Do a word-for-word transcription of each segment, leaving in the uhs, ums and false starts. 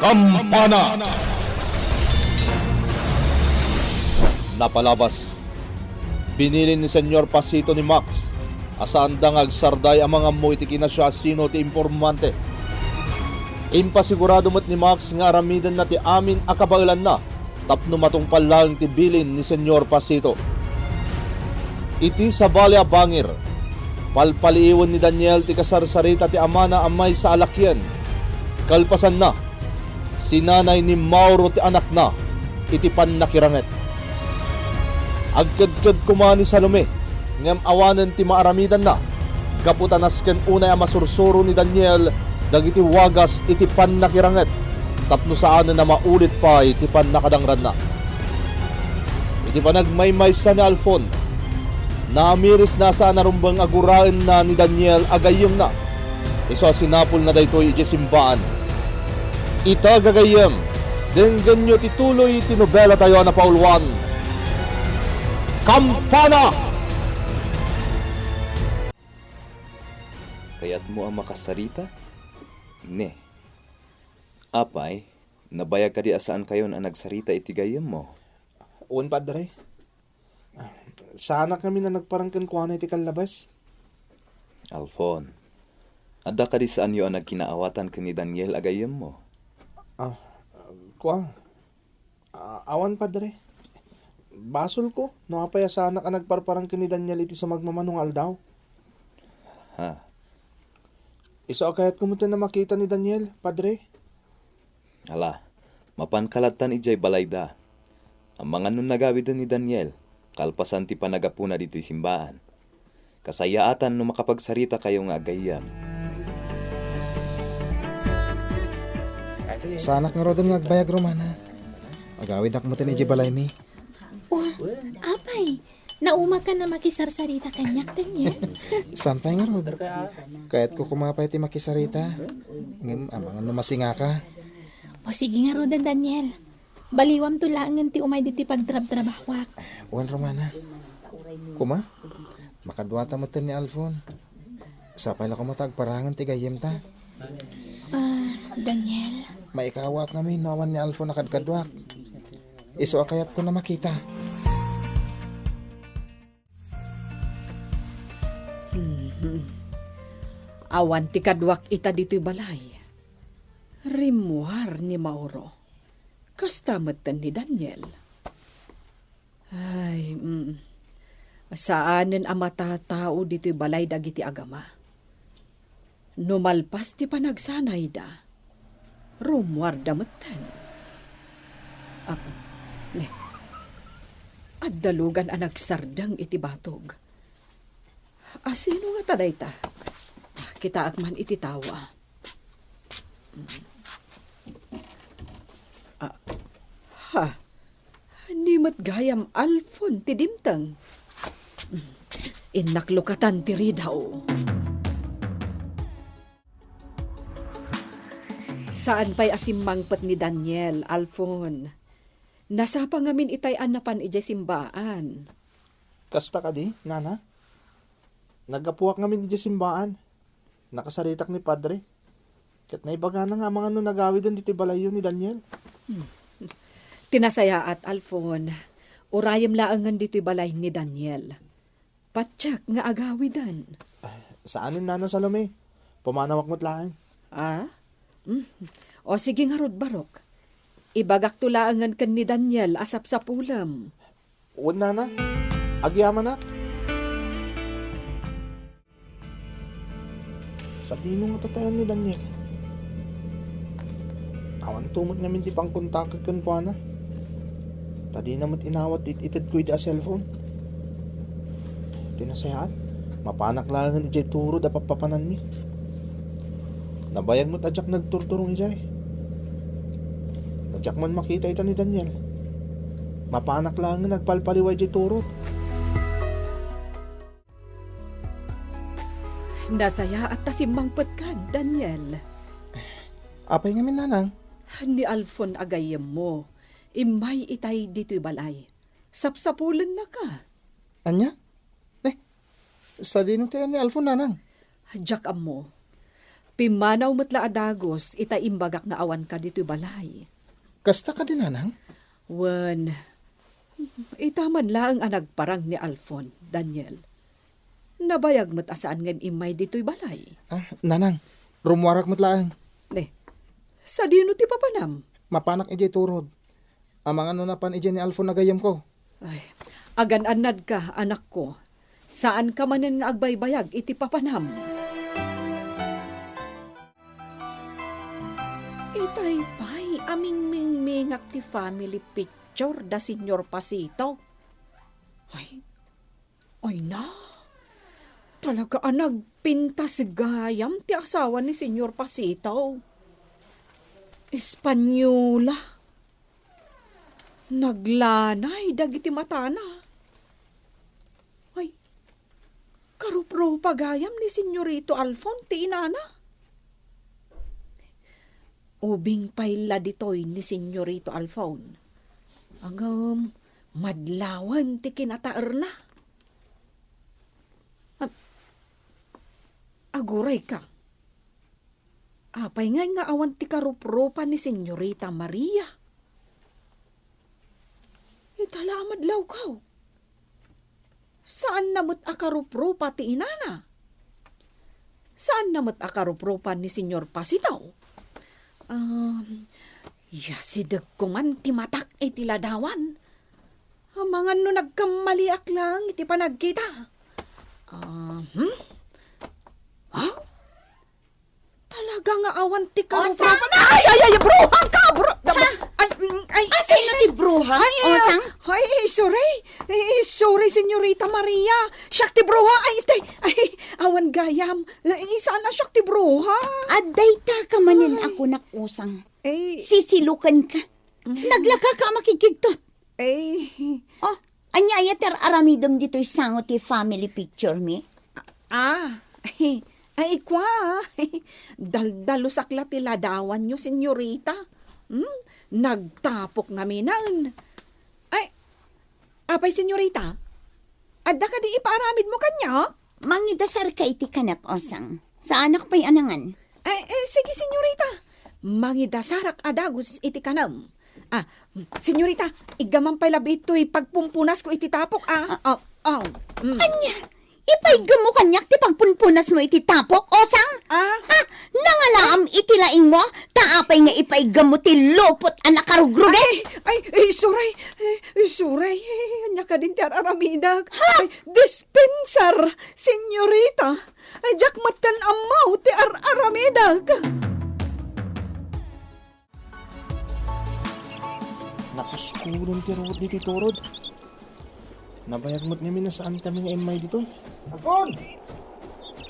Kampana! Napalabas, binilin ni Senyor Pasito ni Max a saanda nga agsarday a mangammo iti kinasiasino ti impormante. Impasigurado met ni Max nga aramidenna ti amin a kabaelanna tapno matungpal laeng ti bilin ni Senyor Pasito. Iti sabali a bangir, palpaliiwen ni Daniel ti kasarsarita ti amana a maysa a lakien. Kalpasanna, sinanay ni Mauro ti anakna iti pannakiranget. Agkedked koma ni Salome, ngem awanen ti maaramidanna, gapu ta nasken unay a masursuro ni Daniel dagiti wagas iti pannakiranget tapno saanen a maulit pay ti pannakadangranna. Iti panagmaymaysa ni Alfon, naamirisna a saan a rumbeng a guraenna ni Daniel a gayyemna. Isu a sinapulna daytoy idiay simbaan. Ita, gagayyem, denggenyo ti tuloy ti nobelatayo a napauluan, Kampana! Kayatmo a makasarita? Ne. Apay, nabayag kadi a saankayon a nagsarita iti gayyemmo? Wen, Padre. Saanak ngamin a nagparang kenkuana iti kallabas. Alfon, adda kadi saanyo a nagkinaawatan ken ni Daniel a gayyemmo? Ah, kua. Ah, awan, Padre. Basolko no apay a saanak a nagparparang ken ni Daniel iti sumagmamano nga aldaw. Ha? Isu a kayatko met a makita ni Daniel, Padre. Ala, mapanka lattan idiay balayda. Amangan no nagawiden ni Daniel, kalpasan ti panagapuna ditoy simbaan. Kasayaatan no makapagsaritakayo nga agayyem. Saanak ngaruden nga agbayag, Romana. Agawidak metten idiay balaymi. Oh, apay, naumakan a makisarsarita kaniak, Daniel? Saan pay ngarud. Kayatko koma pay ti makisarita. Ngem amangan no masingaka. O sige ngaruden, Daniel. Baliwamto laengen ti umay ditoy pagtrabtrabahuak. Wen, Romana. Koma, makaduata metten ni Alfon. Sapay la koma ta agparangen ti gayyemta. Ah, Daniel. Maikawaak ngamin no awan ni Alfon a kadkaduak. Isu a kayatko a makita. Mhm. Awan ti kaduak ita ditoy balay. Rimmuar ni Mauro. Kasta metten ni Daniel. Ay, mm. Saanen a matatao ditoy balay dagiti agama. No malpas ti panagsanayda, rummuarda metten. Ah, ne. Adda lugan a nagsardeng iti batog. A, sino ngata dayta? Ah, kitaek man iti tao, ah. Ah, ha? Ni met gayam Alfon ti dimteng. Innak lukatan ti ridaw. Saan pay a simmangpet ni Daniel, Alfon. Nasapa ngamin itay a napan idiay simbaan. Kasta kadi, Nana? Naggapuak ngamin idiay simbaan. Nakasaritak ni Padre. Ket naibagana nga amangan no nagawiden ditoy balayyo ni Daniel. Hmm. Ti nasayaat, Alfon. Urayem laengen ditoy balay ni Daniel. Patiek nga agawiden. Ah, saanen, Nana Salome. Pumanawak met laeng. Ah? Hmm. O sige ngarud, Barok. Ibagakto laengen ken ni Daniel a sapsapulem. Wen, Nana. Agyamanak. Sadino ngata ti ayan ni Daniel? Awanto met ngamin ti pangkontakek kenkuana. Ta dina met inawat ti it-itedko idi a cellphone. Ti nasayaat, mapanak laengen idiay turod a pappapananmi. Nabayag met a diak nagturturong idiay. No diak man makita ita ni Daniel, mapanak laengen agpalpaliwa idiay turod. Nasayaat ta simmangpetka, Daniel. Apay ngamin, Nanang? Ni Alfon a gayyemmo, immay itay ditoy balay. Sapsapulennaka. Ania? Eh, sadino ti ayan ni Alfon, Nanang? Diak ammo. Pimmanaw met la a dagus ita imbagak nga awanka ditoy balay. Kasta kadi, nanang? Wen, ita man laeng a nagparang ni Alfon, Daniel. Nabayag met a saan nga immay ditoy balay. Ah, nanang, rummuarak met laeng. Ne, sadino ti papanam? Mapanak idiay turod. Amangan no napan idiay ni Alfon a gayyemko. Ay, agan-annadka, anakko. Saanka manen nga agbaybayag iti papanam. Itay pay a mingmingmingak ti family picture da Señor Pasito. Ay, ay na. Talaga a nagpintas gayam ti asawa ni Señor Pasito. Española. Naglanay dagiti matana. Ay, karuprupa gayam ni Senyorito Alfon ti inana. Ubing pay la ditoy ni Senyorito Alfon. Ngem madlawen ti kinataerna. Ag-, aguray ka. Apay ngay nga awan ti karuprupa ni Senyorita Maria? Ita la a madlawkaw. Saanna met a karuprupa ti inana. Saanna met a karuprupa ni Senyor Pasito. Um, yasidegko man ti matak iti ladawan. Amangan no nagkammaliak laeng iti panagkita. Ah, hmm? Ha? Talaga nga awan ti karuprupan. Ay, ay, ay, bruha ka, bro. Ay, mm, ay, Asino ti bruha? Ay, ay, Osang? Ay, sorry. Ay, sorry, Senyorita Maria. Siak ti bruha. Ay, este, ay, awan gayam. Ay, sana siak ti bruha. Adda ita ka manen a kunak, Osang. Ay. Sisilukan ka. Naglaka ka a makigkigtot. Ay. Oh, ania aya ti ar-aramidem ditoy sango ti family picture mi? Ah, ay, kua. Daldalusak la ti ladawanyo, senyorita. Hmm? Nagtapok ngamin. Ay, apay, senyorita? Adda kadi ipaaramidmo kaniak? Mangidasarka iti kanak, Osang. Saanak pay a nangan. Ay, eh, sige, senyorita. Mangidasarak a dagus iti kanam. Ah, senyorita, iggamam pay labi itoy pagpumpunasko iti tapok, ah. Ah. Ah, ah, mm. Ania? Ipaiggammo kaniak ti pagpumpunasmo iti tapok, Osang? Ah? Ha? Nangalaam iti laingmo? Ta apay nga ipaiggammo ti lupot a nakarugrugit? Ay, ay, eh, suray. Eh, suray. Eh, ania kadin ti ar-aramidak? Ha? Ay, dispensar, senyorita. Ay, diak metten ammo ti ar-aramidak. Napuskolen ti ruot ditoy turod. Nabayag met ngamin a saan kami nga immay ditoy. Alfon!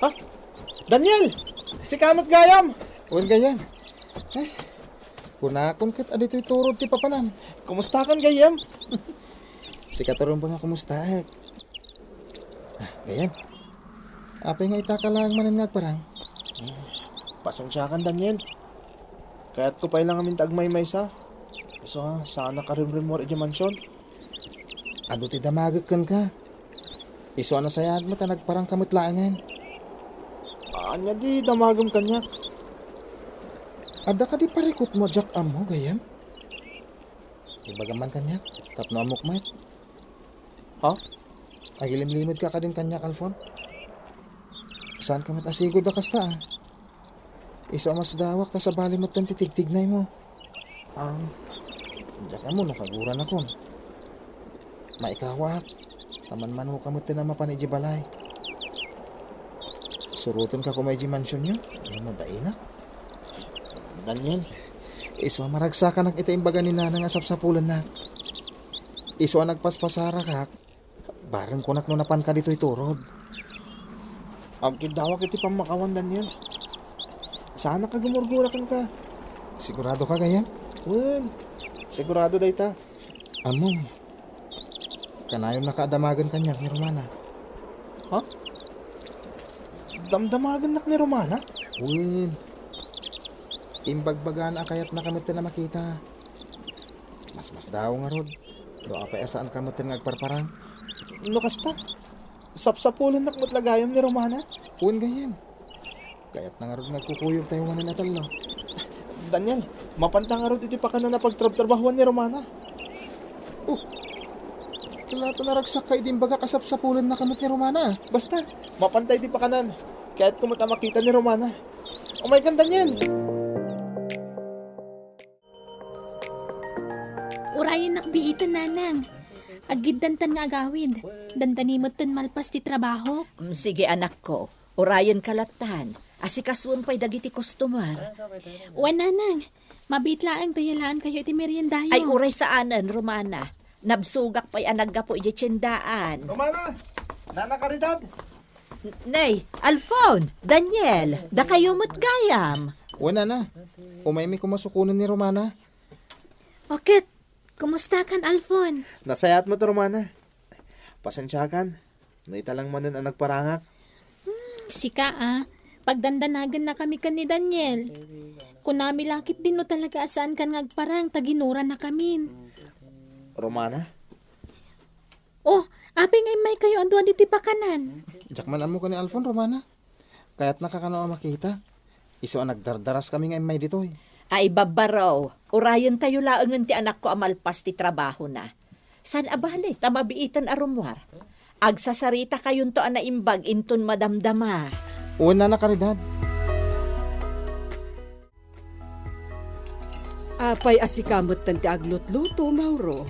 Ha? Daniel! Sika met gayam! Wen gayam. Ay, kunakon ket a ditoy turod ti papanam. Kumustakan gayam? Sika ti rumbeng a kumustaek. Ah, gayam. Apay nga ita ka laeng manen nga agparang? Pasensiakan, Daniel. Kayatko pay la ngamin ti agmaymaysa. Isu a, saanak a rimrimmuar idiay mansion. Adu ti damagek kenka. Isu a nasayaat met a nagparangka met laengen. Ania ti damagem kaniak? Adda kadi parikutmo a diak ammo, gayam? Ibagam man kaniak, tapno ammok met. Ha? Agilimlimedka kadin kaniak, Alfon? Saanka met a sigud a kasta, ah. Isu a masdawak ta sabali metten ti tigtignaymo. Ah. Diak ammo no kaguranakon. Maikawaak, ta manmanoka metten a mapan idiay balay. Surotenka koma idiay mansionyo, ngem mabainak. Daniel. Isu a maragsakanak iti imbaga ni Nanang a sapsapulennak. Isu a nagpaspasarakak, bareng kunak no napanka ditoy turod. Agkiddawak iti pammakawan, Daniel. Saanak a gumurgura kenka. Sigurado ka, gayam? Wen, sigurado dayta. Ammom, kanayonnaka a damagen kaniak ni Romana. Ha? Damdamagennak ni Romana? Wen, imbagbagana a kayatnaka metten a makita. Masmasdaaw ngarud, no apay a saanka metten nga agparparang. No kasta, sapsapulennak met la gayam ni Romana? Wen gayam. Kayatna ngarud nga agkukuyogtayo manen a tallo. Daniel, mapanta ngarud iti pakanan a pagtrabtrabahuan ni Romana. Oh, kayatna naragsak ka idi imbagak a sapsapulennaka met ni Romana. Basta, mapanta iti pakanan. Kayatko met a makita ni Romana. Umaykan, Daniel! Urayennak biiten, nanang. Aggiddantan nga agawid. Dandani metten malpas ti trabahok. Mm, sige, anakko. Urayenka lattan. Asikasuem pay dagiti customer. Wen, nanang. Mabiit laeng ta yalaankayo iti meriendayo. Ay, uray saanen, Romana. Nabsogak pay a naggapu idiay tiendaan. Romana! Nana Caridad! Nay, Alfon, Daniel, dakayo met gayam. Wen, nana. Umaymi koma sukonen ni Romana. O ket, kumustakan, Alfon? Nasayaat met, Romana. Pasensiakan, no ita lang manen a nagparangak. Hmm, sika, a. Pagdandanagennakami ken ni Daniel. Kunami la ketdin no talaga a saankan nga agparang ta ginurannakamin. Romana? Oh, apay nga immaykayo a dua ditoy pakanan? Diak man ammo ken ni Alfon, Romana. Kayatnaka kano a makita? Isu a nagdardaraskami nga immay ditoy. Ay, babbaro, urayentayo laengen ti anakko a malpas ti trabahona. Saan a bale ta mabiiten a rummuar. Agsasaritakayon a naimbag inton madamdama. Wen, Nana Caridad. Apay a sika metten ti aglutluto, Mauro?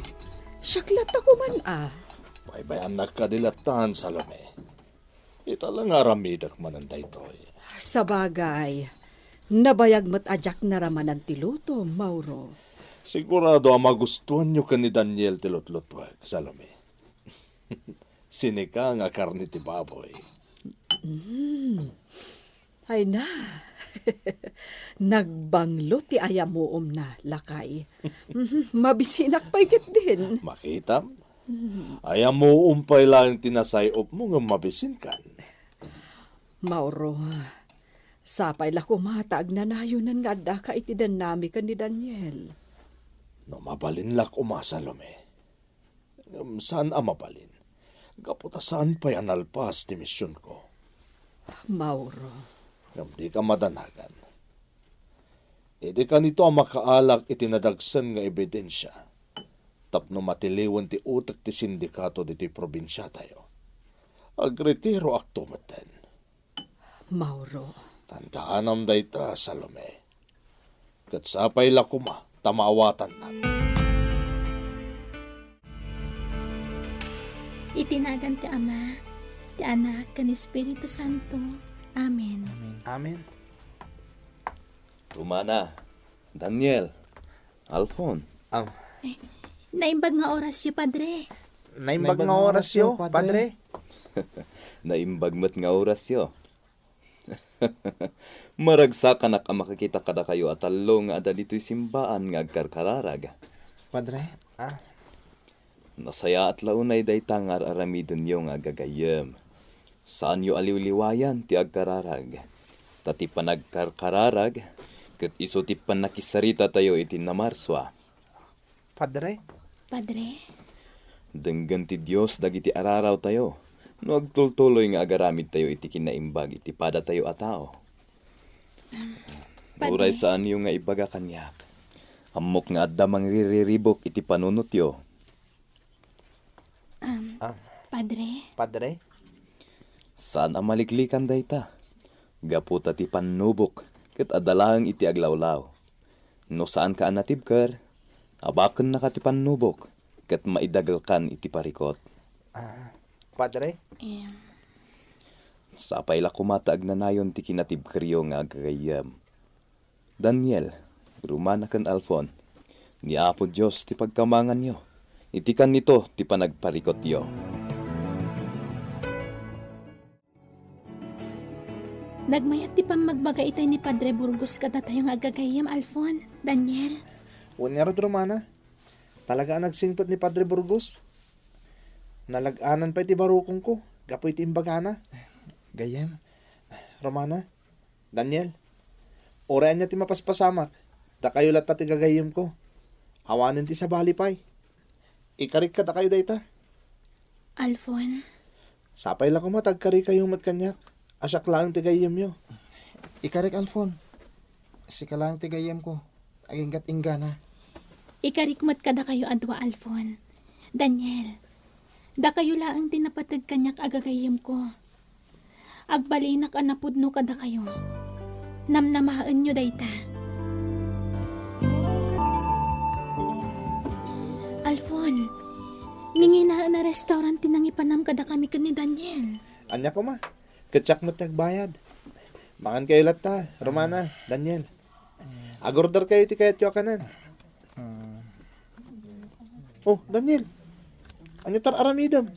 Siak latta koman a. Paypayanak kadi lattan, Salome. Ita la nga aramidek manen daytoy. Sabagay, nabayag met a diak naramanan ti lutom, Mauro. Sigurado a magustuanyo ken ni Daniel ti lutlutuek, Salome. Sinika nga karne ti baboy. Mm. Ay na. Nagbanglo ti ayamuomna, lakay. Mhm, mabisinak pay ketdin. Makitam? Mhm. Ayamuom pay laeng ti nasay-opmo ngem mabisinkan. Mauro, sapay la koma ta agnanayonen nga addaka iti dannami ken ni Daniel. No mabalin la koma, Salome. Ngem saan a mabalin, gapu ta saan pay a nalpas ti misionko. Mauro. Ngem dika madanagan. Idi kanito a makaalak iti nadagsen nga ebidensia tapno matiliwen ti utek ti sindikato ditoy probinsiatayo, agretiroakto metten. Mauro. Tantaanam dayta, Salome. Ket sapay la koma ta maawatannak. Iti nagan ti Ama, ti Anak, ken Espiritu Santo. Amen. Amen. Amen. Romana, Daniel, Alfon. Am. Eh, naimbag nga orasyo, Padre. Naimbag nga orasyo, Padre. Naimbag met nga orasyo. Maragsakanak a makakita kadakayo a tallo nga adda ditoy simbaan nga agkarkararag. Padre? Ah? Nasayaat la unay dayta nga ar-aramidenyo nga agagayyem. Saanyo a liwliwayan ti agkararag. Ta ti panagkarkararag, ket isu ti pannakissaritatayo iti Namarsua. Padre? Padre? Denggen ti Dios dagiti ararawtayo no agtultuloy nga agaramidtayo iti kinaimbag iti padatayo a tao. Padre. Uray saanyo nga ibaga kaniak, ammok nga adda mangririribuk iti panunotyo. Um, Ah. Padre? Padre? Saan a maliklikan dayta. Gapu ta ti pannubok ket adda laeng iti aglawlaw. No saanka a natibker, abakennaka ti pannubok ket maidagelkan iti parikot. Ah, Padre? Em. Sapay la koma ta agnanayon ti kinatibkeryo nga agagayyem. Daniel, Romana ken Alfon, ni Apo Dios ti pagkamanganyo, iti kannito ti panagparikotyo. Nagmayat ti pammagbaga itay ni Padre Burgos kadatayo nga agagayyem, Alfon, Daniel. Wen ngarud, Romana, talaga a nagsingpet ni Padre Burgos. Nalag-anan pay ti barukongko gapu iti imbagana. Gayyem. Romana, Daniel, uray ania ti mapaspasamak, dakayo latta ti gagayyemko. Awanen ti sabali pay. Ikarik kadakayo dayta. Alfon. Sapay la koma ta agkarikayo met kaniak a siak laeng ti gayyemyo. Ikarik, Alfon. Sika laeng ti gayyemko. Aginggat inggana. Ikarik met kadakayo a dua, Alfon. Daniel, dakayo laeng ti napateg kaniak a gagayyemko. Agbalinak a napudno kadakayo. Namnamaenyo dayta. Alfon, nginginaen a restaurant ti nangipanam kadakami ken ni Daniel. Ania koma? Ket siak met ti agbayad. Mangankayo latta, Romana, Daniel. Agorderkayo ti kayatyo a kanen. Oh, Daniel. Ania ti ar-aramidem?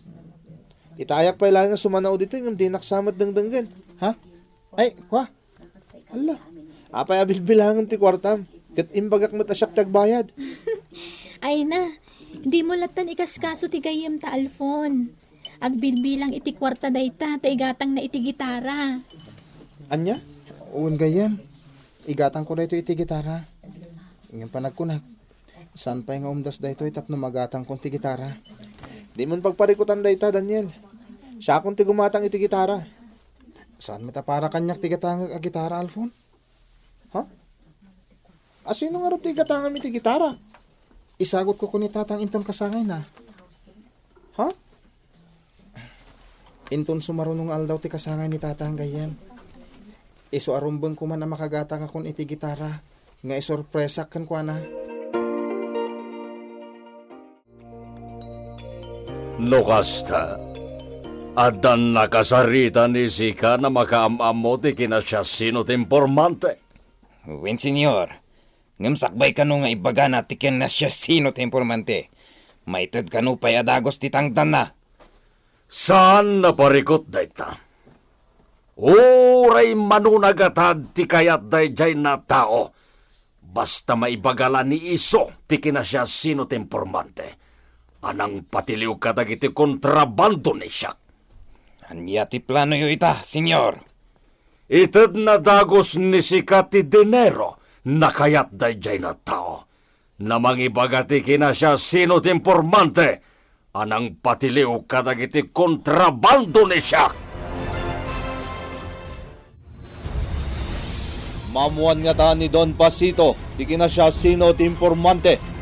Itayak pay laeng a sumanao ditoy ngem dinak sa met dengdenggen. Ha? Ay, kua? Hala. Apay a bilbilangem ti kuartam? Ket imbagak met a siak ti agbayad. Ay na, dimo lattan ikaskaso ti gayyemta, Alfon. Agbilbilang iti kuarta dayta ta igatangna iti gitara. Ania? Wen gayyem, igatangko daytoy iti gitara. Ngem panagkunak, saan pay nga umdas daytoy tapno magatangkon ti gitara. Dimon pagparikutan dayta, Daniel. Siakon ti gumatang iti gitara. Saan met a para kaniak ti gatangek a gitara, Alfon? Ha? A sino ngarud ti igatangam iti gitara? Isagutko ken ni Tatang inton kasangayna. Ha? Inton sumaruno nga aldaw ti kasangay ni Tatang gayyem, isu a rumbengko man a makagatangakon iti gitara nga isurpresak kenkuana. No kasta, addan nakasaritan isika a makaam-ammo ti kinasiasino ti impormante? Wen, Señor. Ngem sakbay kano nga ibagana ti kinasiasino ti impormante, maited kano pay a dagus ti tangdanna. Saan a parikut dayta. Uray mano nagatad ti kayat daydiay a tao, basta maibaga la ni isu ti kinasiasino ti impormante a nangpatiliw kadagiti kontrabando ni siak. Ania ti planoyo ita, Señor? Itedna dagus ni sika ti dinero a kayat daydiay a tao. Namangibaga ti kinasiasino ti impormante a nangpatiliw kadagiti kontrabando ni siak. Maammoan ngata ni Don Pasito ti kinasiasino ti impormante.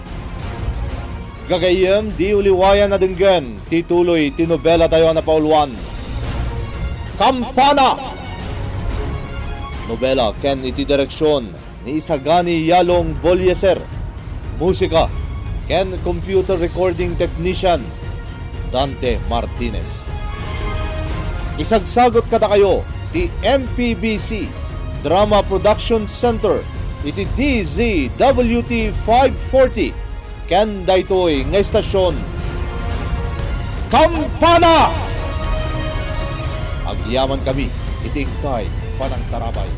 Gagayyem, di uliwayan a denggen ti tuloy ti nobelatayo a napauluan, Kampana! Nobela ken iti direksion ni Isagani Yalong Bolieser. Musika ken computer recording technician, Dante Martinez. Isagsagut kadakayo ti M P B C Drama Production Center iti D Z W T five forty ken daytoy nga istasyon, Kampana! Agyamankami iti inkay panangtarabay.